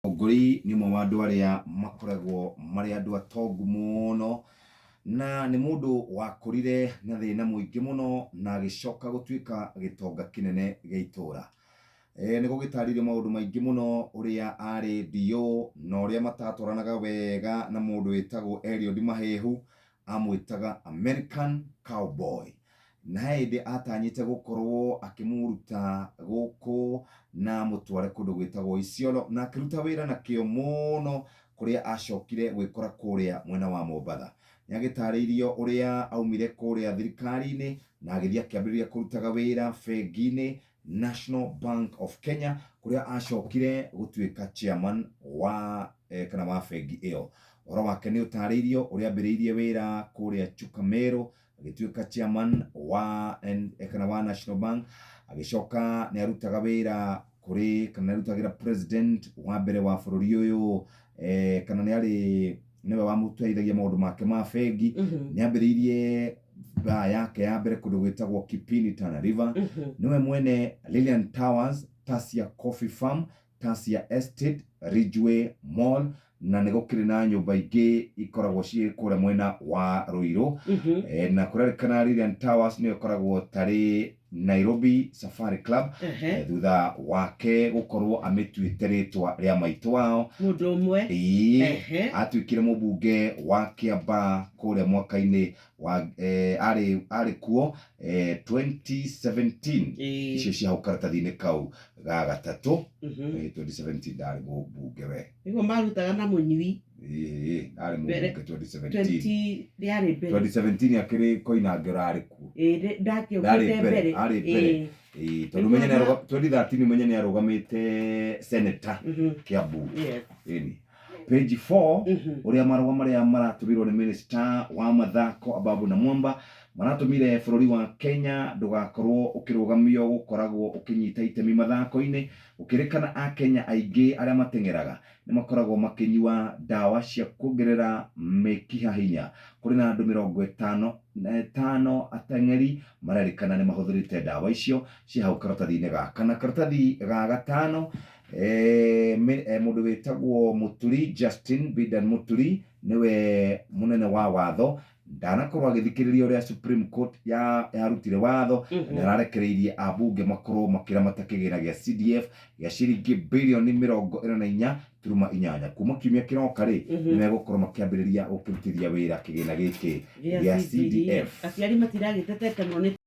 Ngũri nĩ ũmwe wa andũ arĩa makoragwo marĩ andũ atongu mũno, na nĩ mũndũ wakũrire na thĩna mũingĩ mũno na agĩcoka gũtuĩka gĩtonga kĩnene gĩa itũra. Nĩ gũgĩtarĩirio maũndũ maingĩ mũno ũrĩa arĩ DO na ũrĩa matatwaranaga wega na mũndũ wĩtagwo Eliud Mahehu, amwĩtaga American Cowboy. Na he hĩndĩ atanyĩte gũkorwo akĩmũruta gũkũ na amũtware kũndũ gwĩtagwo Isiolo, na akĩruta wĩra na kĩo mũno kũrĩa acokire gwĩkora kũrĩa mwena wa Mombatha. Nĩ agĩtarĩirio ũrĩa aumire kũrĩa thirikari-inĩ na agĩthiĩ akĩambĩrĩria kũrutaga wĩra bengi-inĩ National Bank of Kenya kũrĩa acokire gũtuĩka chairman wa kana wa bengi ĩyo. Ũhoro wake nĩ ũtarĩirio ũrĩa ambĩrĩirie wĩra kũrĩa Chuka Meru agĩtuĩka chairman wa kana wa National Bank, agĩcoka nĩ arutaga wĩra kũrĩ kana nĩ arutagĩra president wa mbere wa bũrũri ũyũ kana nĩ arĩ nĩwe wamũteithagia maũndũ make ma bengi. Nĩ ambĩrĩirie baa yake ya mbere kũndũ gwĩtagwo Kipini Tana River. Nĩwe mwene Lilian Towers, Tasia Coffee Farm, Tasia Estate, Ridgeway Mall, na nĩ gũkĩrĩ na nyũmba ingĩ ikoragwo ciĩ kũrĩa mwena wa Ruiru. Na kũrerĩkana Lilian Towers nĩyo ĩkoragwo tarĩ Nairobi Safari Club. Thutha wake gũkorwo amĩtuĩte rĩtwa rĩa maitũ wao. Mũndũ ũmwe. Ĩĩ. Atuĩkire mũmbunge wa Kĩambaa kũrĩa mwaka-inĩ wa arĩ kuo 2017. Icio cia hau karatathi-inĩ kau ga gatatũ. 2017 ndarĩ mũmbunge we. Nĩguo marutaga na mũnyui. Ĩĩ, ndarĩ Mbere- mũmbunge 2017. 20 rĩarĩ mbere. 2017 akĩrĩ Koinange ũrarĩ kuo. Ĩĩ, Ndarĩ ndakĩũkĩte mbere, mbere. arĩ mbere. Ĩĩ, tondũ menye 2013 menye nĩ arũgamĩte senator Kiambu. Ĩni. Page 4 ũrĩa marũa marĩa maratũmirwo nĩ minister wa mathako Ababu Namwamba maratũmire bũrũri wa Kenya ndũgakorwo ũkĩrũgamio gũkoragwo ũkĩnyita itemi mathako-inĩ. Gũkĩrĩkana Akenya aingĩ arĩa mateng'eraga nĩ makoragwo makĩnyua ndawa cia kuongerera mĩkiha hinya. Kũrĩ na andũ 55 ateng'eri marerĩkana nĩ mahũthĩrĩte ndawa icio ciĩ hau karatathi-inĩ ga kana. Karatathi ga gatano, mũndũ wĩtagwo Mũturi Justin Bidan Mũturi nĩwe mũnene wa watho ndanakorwo agĩthikĩrĩria ũrĩa Supreme Court yarutire watho na ararekereirie ambunge makorwo makĩramata kĩgĩna gĩa CDF gĩa ciringi birioni 44.8 kuma kiumia kĩroka rĩ. Nĩ megũkorwo makĩambĩrĩria gũkĩrutithia wĩra kĩgĩna gĩkĩ gĩa CDF. Aciari matiragĩtetete mũno nĩ